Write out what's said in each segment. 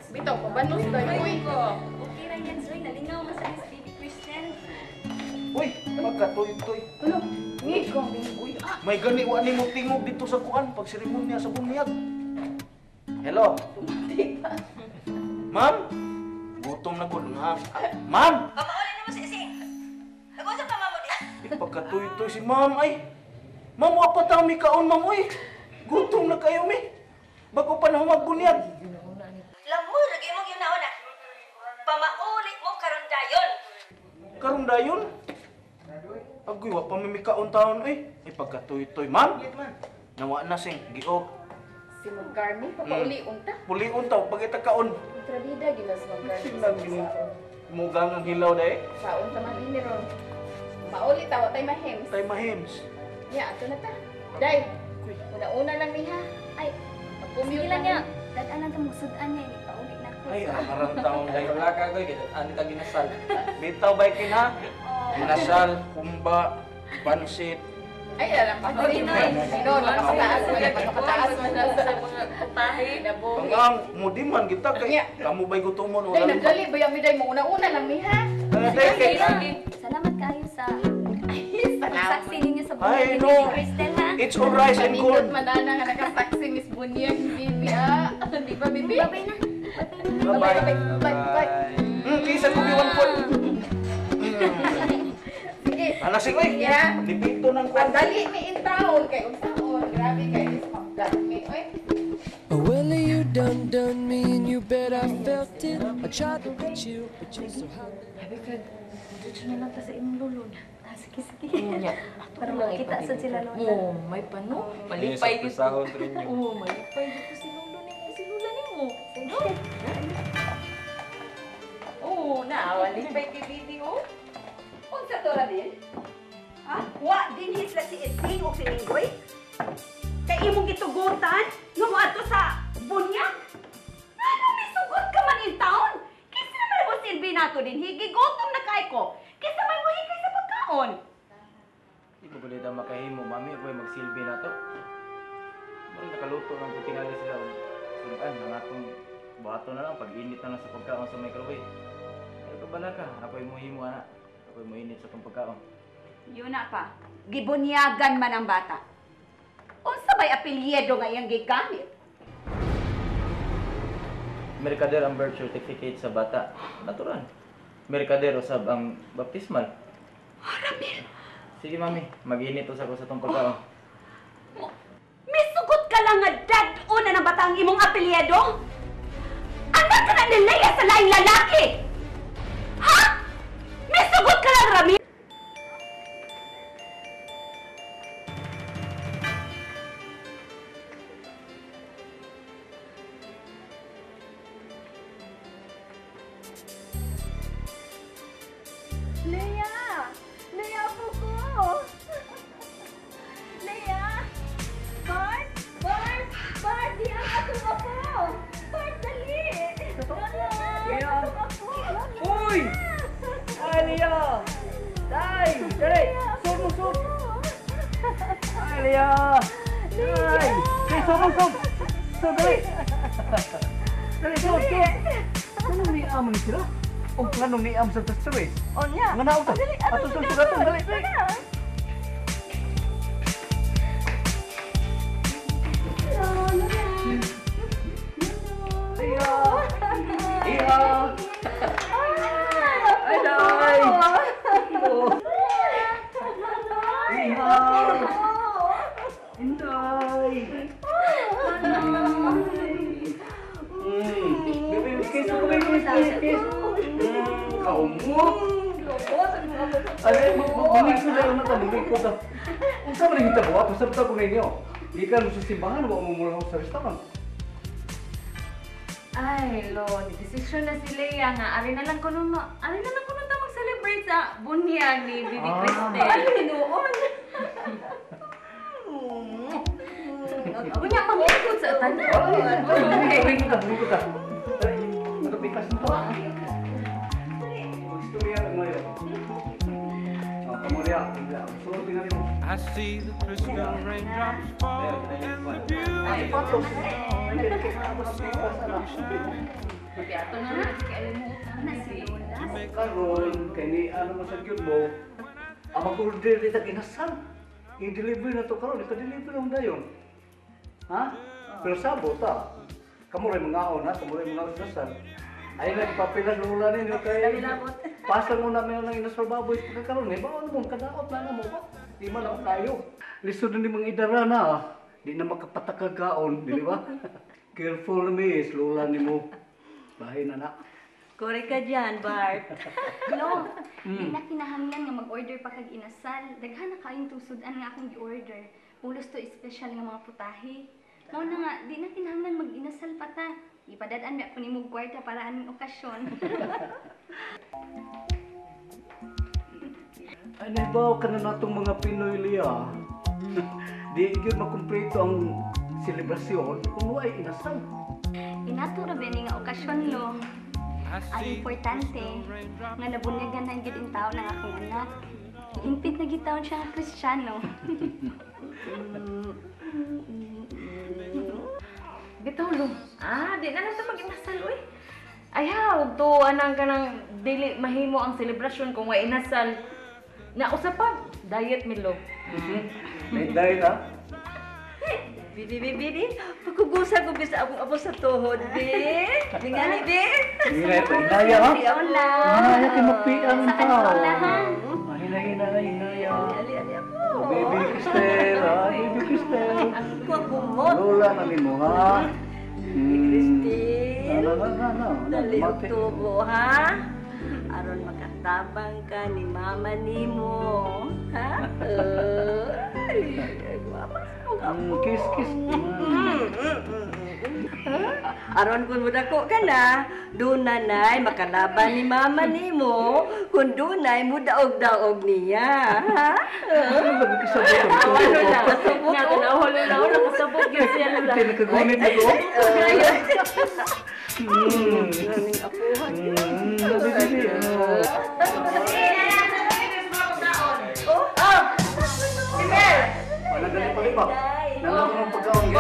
Bitaw, pabanos tayo, uy. Okay ra yan, Zoy. Nalingaw man sa Miss Baby Kristen. Uy, magkatoy-toy. Ano? Ngikong binggoy. Ah, May gani wa nimo tingog dito sa kuan pag seremonya sa bunyag. Hello. Ma'am? Gutom na gud nga. Ma'am! Pamauli na mo si Ising. Nag-usap ka mamo di. Ipagkatuy-tuy si ma'am ay. Ma'am, wa pa ta mi kaon, ma'am oy. Gutom na kayo mi. Bago pa na magbunyak. Lamoy ra gyud imong una. Pamauli mo karon dayon. Karon dayon. Agoy, wa pa mi kaon taon oy. Ipagkatuy-tuy, ma'am. Nawa na sing giok. Si Ma'am Carmen, papaulion ta. Pulion ta pagita kaon. Kontrabida gina si Ma'am Carmen. Sinang gini. Mugang ang hilaw dai. Saon ta man ini ron. Mauli ta, wa tay mahems. Tay mahems. Ya, ato na ta. Day, una-una lang ni ha. Ay, Pag-commute sige lang na niya. Dad-an lang ta magsudan niya. Ipauli na ko. Ay, arang taon Ay, dai. wala ka, Goy. Ano ka ginasal? Bitaw bay kin ha. Ginasal, kumba, pansit. Ay, alam pa ko rin. Sino, nakapataas man na, nakapataas man na sa mga putahe. Nabuhi. Ang mudiman kita kay Nya. kamo bay gutomon Day, wala. nagdali ba yung day mo? Una-una lang ni ha. Day, kay Salamat kayo sa Salamat. pagsaksi ninyo sa buhay Ay, ni no. Baby Kristen, ha? It's all rice and Panindot corn. man na nga nakasaksi Miss Bunyag, bibi ah. Di ba, bibi? Bye-bye na. Bye-bye na. Bye-bye. Bye, bye, bye. Kisa ko biwan po. Sige. Ana sige, oy. Yeah. Lipito ng kwan. Pagdali mi in town kay unsaon. Grabe kay Miss Magdali mi oy. Oh, well, you done done me and you bet I felt it. I tried to reach you, but you're so hot. Sabi ka, dito na lang ta sa imong lolo na. Ah, sige, sige. Para makita sa sila lola. Oo, may pano. Malipay gid. Surpresahon to ninyo. Oo, malipay gid ko si lolo nimo, si lola nimo. No? Oo, na, malipay kay bibi oh. Unsa to Ramil? Ha? Wa dinhi sila si Ising o si Ninggoy? Kay imong gitugutan nga moadto sa bunyag? Ano may sugot ka man in town? Kinsa man mo silbi nato dinhi? Gigutom na kay ko. Kinsa man mo hikay sa pagkaon? Di ko balita makahimo, mami. Ako'y magsilbi na to. Murag nakaluto ng putingali sila. Sudan, ang atong bato na lang. Pag-init na lang sa pagkaon sa microwave. Pero kabala ka, ako'y muhimo, ana. Ako'y muinit sa itong pagkaon. Yun na pa. Gibunyagan man ang bata. Unsa bay apelyido nga iyang gigamit? Mercader ang birth certificate sa bata. Natural. Mercader usab ang baptismal. Ramil, Sige, mami. Mag-init usab ko sa itong pagkaon. misugot ka lang nga dad-o na ng bata ang imong apelyido? Anak ka na ni Leia sa laing lalaki! Ha? Misugot ka lang, Ramil! Leia! Leia po ko! Leia! Bart! Bart! Bart! Di ang atong apo! Bart, dali! Leia! Atong apo! Uy! Ay, Leia! Day! Dali! Sub mo, sub! Ay, Leia! Day! Hey, sub mo, sub! Sub, dali! Dali, sub, sub! Anong niam ni sila? O nganong niam sa tastres? O niya. Nga naon ta? Ato sa sugatong, dali, dali! Leia! Iha! Ay, day! Oh. Iha! Inday! Baby, kiss ko, baby, kiss, kiss. Kaumot. Ay, bumalik ko dahil na bumalik ko ta. Unsa man ang hitabo ato sabta ko ninyo. Gikan mo sa simbahan, wa mo mula sa restaurant. Ay, lo, ni-desisyon na si Leia nga. Ari na lang kuno no, ari na lang kuno ta mag-celebrate sa bunyag ni Bibi Kristen. Ay, hinuon. Unya mangikot sa tanan. Bumalik ko ta, bumalik ko ta. Dali, ato pikas nito. Istorya lang ngayon. Oh, kamu dia, sulti na rin mo. I see the crystal raindrops fall and the Ay, beautiful patos. snow. Ato na lang kay alimutan Na si Lola. Karon kay ni ano man sa gyud mo, ang mag-order dito inasal. I-deliver na to karon, ika-deliver lang dayon. Ha? Pero sabo ta. Kamo ray mangaon ha, kamo ray mangaon inasal. Ay nagpapilas lola ninyo kay pasang mo namin ang inasal baboy pagkakaroon eh. Baon mo kadaot na na mo ba? Di man ako kayo. Lisod na ni mga idara na. Di na makapatakagaon, di ba? Careful miss, lola nimo. Bahay na na. Kore ka dyan, Bart. Lo, di na kinahanglan nga mag-order pa kag inasal. Daghan na kaayong tusod-an nga akong gi-order. Pulos to espesyal nga mga putahe. Mao na nga, di na kinahanglan mag-inasal pa ta. Ipadad-an ba ko nimo kwarta para aning okasyon. Ay, naibaw ka na natong mga Pinoy liya. Di gyud makumpleto ang selebrasyon kung way inasal. Inato ra ba ni nga okasyon, lo? Ang importante, nga nabunyagan na gyud in taon ang akong anak. Impit na gid taon siya nga Kristiyano. Bitaw lo. Ah, di na lang ta mag-inasal uy. Ayaw, to anang kanang dili mahimo ang selebrasyon kung way inasal. Na usa pa diet mi lo. May dahil ha? Bibi, bibi, bibi. Pagkugusa ko bisa akong apo sa tuhod, bi. Tingali, bi. Hinay pa, hinaya ha? Lola. Hinaya kay mapiang Sa tao. Lola, ha? Hina, hina, hinaya. Ali, ali ako. Baby Cristel, ha? Baby Cristel. Kukumot. Lola na nimo ha? Cristel. Na, na, na, na. Dali og Mate. tubo, ha? Aron makatabang ka ni mama nimo, ha? Ay, mama sa akong apo. Kiss, kiss. Aron kung mudako ka na, dunanay makalaban ni mama nimo, kung dunay mudaog-daog niya, ha? Ano ba kisabot ang tubo? Ano na? Natanaw lo na nakasabot gyud siya lola. Hindi nakagunit na ko. Galing apuhan. Baby, oh. Wala ganit pa ba? Nalaro ng pagkaon.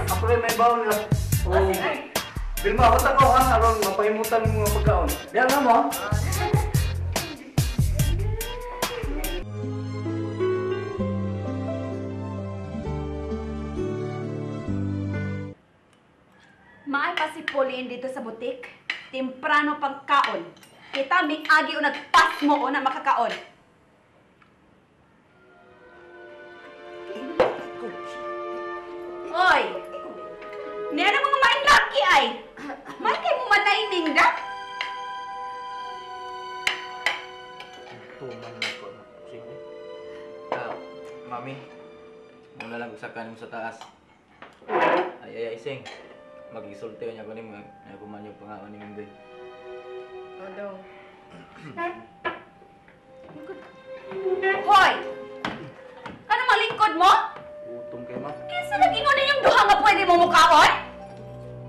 Ako rin may baon lang. Oh. Bilma, ako ko ha, aron mapahimutan ng mga pagkaon. Diyan na mo. Maay pa si Pauline dito sa butik. Temprano pang kaon. Kita may agi o nagpas mo o na makakaon. Oy! Niya na mga maing laki ay! May kay mo manaining da? Tuman na ko na. Sige. Mami, muna lang usakan mo sa taas. Ay, ay, ising. Magisulti niya ko nimo, kuman yung pangaon ni Minggoy. Ano? Hoy! Ano malingkod mo? Gutom kay ma. Kinsa nag-ingon ninyong duha nga pwede mo mukaon?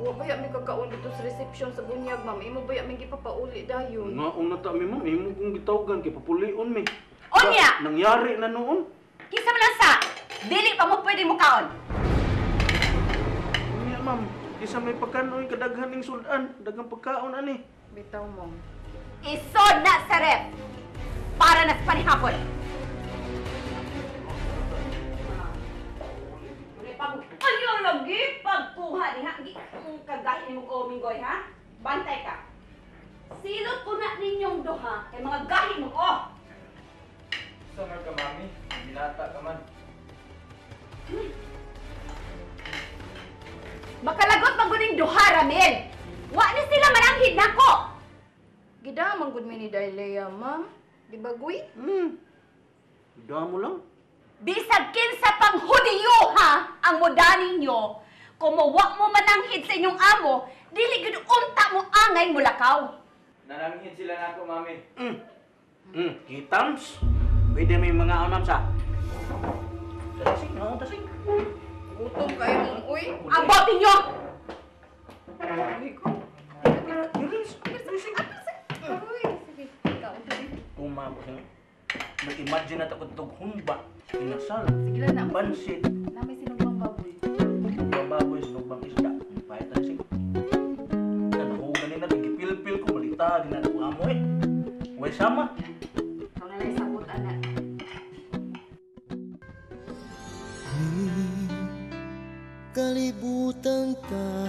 Wa ba mi kagkaon dito sa reception sa bunyag, ma'am? Imo ba mi gipapauli dayon? Nga una ta mi ma'am, imo kong gitawgan kay papulion mi. Unya! Nangyari na noon. Kinsa man lang sa dili pa mo pwede mukaon. Unya ma'am, isa may pagkanoy kadaghan ning sudan, daghang pagkaon ani. Bitaw mo. Isod na sa ref para na sa panihapon. Ayaw lagi pagkuha ni ha. Kagahin ni mo minggoy ha. Bantay ka. Silot ko na ninyong duha kay mga gahi mo oh. Saan ka, mami? Binata ka man. Makalagot maguning duha Ramil. Wa ni sila mananghid nako. Gidamang gud mi ni Dailea, ma'am. Di ba, Gui? Damo lang. Bisag kinsa pang Hudiyo ha ang muda ninyo. Kung wa mo mananghid sa inyong amo, dili gud unta mo angay mulakaw. Nananghid sila nako, mami. Kitams. Pwede may mga amam sa. Tasing, no, tasing. Gutom kayo mong uy. Ang bote nyo! Uy, sige. Ikaw. Tumama ko. Mag-imagine na takot itong humba. Inasal. Sige lang na. Pansit. Nami sinugbang baboy. Sinugbang baboy, sinugbang isda. Pahit na sing. Sama. Ikaw na lang sabot, anak. Kalibutan ta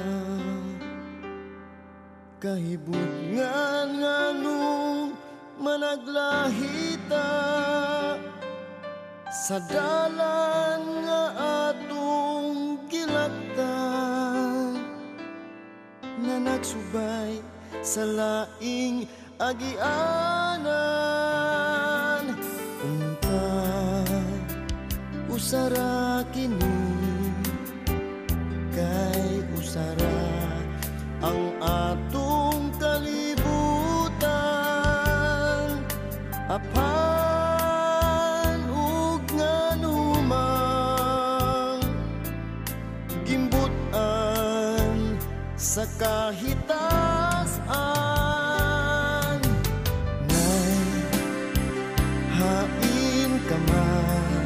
kahibutngan nganong managlahita sa dalan nga atong gilaktan nga nagsubay sa laing agianan. Unta usara kini kay usara ang atong kalibutan, apan ug nganumang gimbutan sa kahitasan. Nay, hain ka man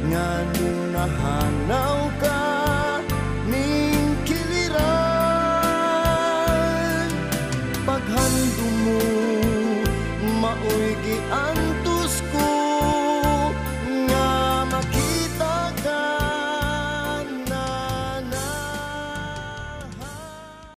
nganong nahanaw ka ning kiliran, paghandom mo maoy giantuman.